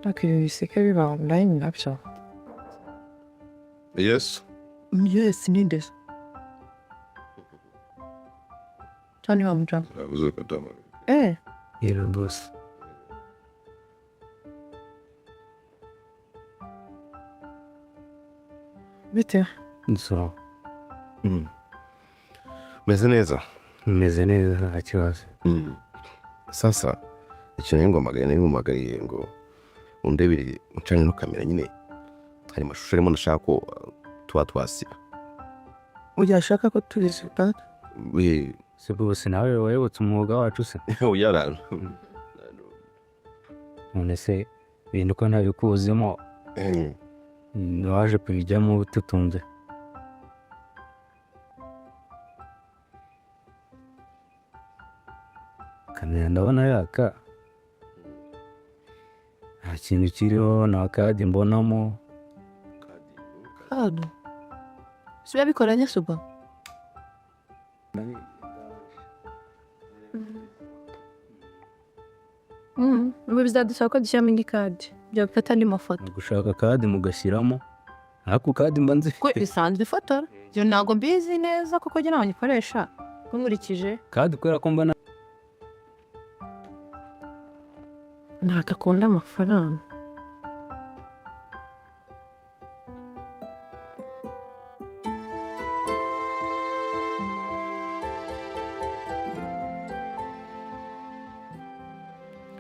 Ariko ibi biseke biba online nabyo. Yes. Yes, ninde se? Cyane wa mujama. Urabuze ukatama. Eh, Yero boss. Bite? So, Meze neza. meze neza, nta kibazo. Sasa ikintu nari nguhamagariye ngo undebere ucane no kamera nyine, hari amashusho arimo ndashaka ko tuba twasiba. Ujya ashaka ko turizuka? We Se boss, nawe wayobotse umwuga wacu se? Uyara. None se ibintu ko ntabikuzimo, waje kubijyamo tutunze? Kamera ndabona yaka, nta kintu kiriho, nta kadi mbonamo. Kado. Si bikoranye suba. Ubu bizadusaba ko dushyiramo indi kadi byo gufata andi mafoto. Ni ugushaka kadi mugashyiramo, ariko kadi mba Ko nzifite. bisanzwe ifotora. Ibyo ntabwo mbizi neza kuko njye ntabwo nyikoresha. Ko nkurikije Kadi kubera ko mbona Ntabwo akunda amafaranga.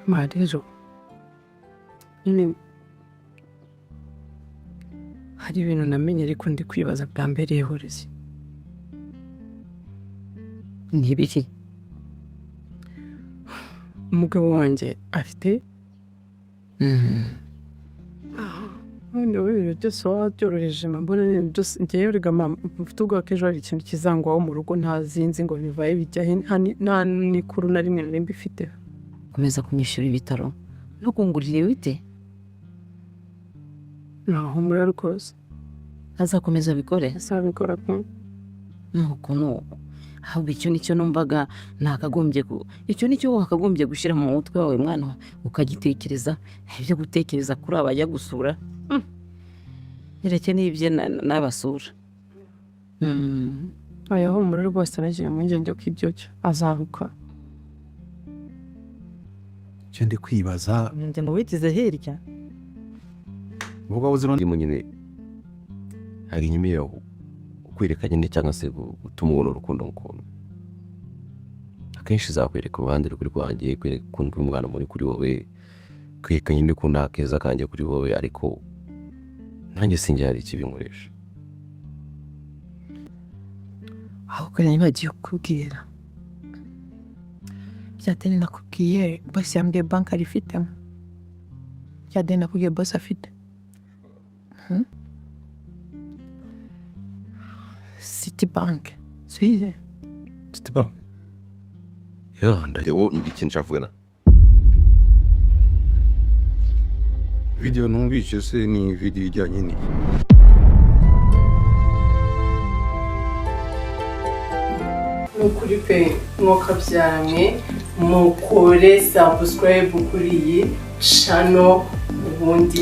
Ma rero nyine hari ibintu namenye, ariko ndi kwibaza bwa mbere ihurize. Ni ibiki? Umugabo wanjye afite noneho ibintu byose waba byoroheje, mbona ibintu byose ngewe rega mama, mfite ubwoba ko ejo hari ikintu kizangwaho mu rugo ntazinzi ngo bivaye bijya he, nta n'ikuru na rimwe nari mbifiteho. Komeza kunyishyura ibitaro no kungurira ibiti. Ntahumura rwose. Azakomeza abikore? Azabikora pe. Nuko nuko ahubwo icyo nicyo numvaga nakagombye ku icyo nicyo wakagombye gushyira mu mutwe wawe mwana, ukagitekereza ibyo gutekereza kuri abajya gusura. Yereke n'ibye n'abasura. Oya, humura rwose, nagiye impungenge ko ibyo cyo azabikora. Icyo ndi kwibaza Njye ngo wigize hirya. Ubwo buzima Ndimo nyine hari inyuma kukwereka nyine, cyangwa se gutuma ubona urukundo ngukunda. Akenshi izakwereka uruhande rw'ukuri rwanjye, kwereka ukuntu uri umwana muri kuri wowe, kwereka nyine ko nta keza kanjye kuri wowe, ariko nanjye sinjye hari ikibi nkoresha. Ahubwo nibagiye kukubwira. Bya deni nakubwiye, boss yambwiye banki arifitemo. Bya deni nakubwiye boss afite. Citibank. Suize. Citibank. Ya, ndaje wo ikintu nshaka kuvugana. Video numvise se ni video ijyanye n'iki? Ni ukuri pe, mwakabyaranye, mukore subscribe kuri iyi channel ubundi.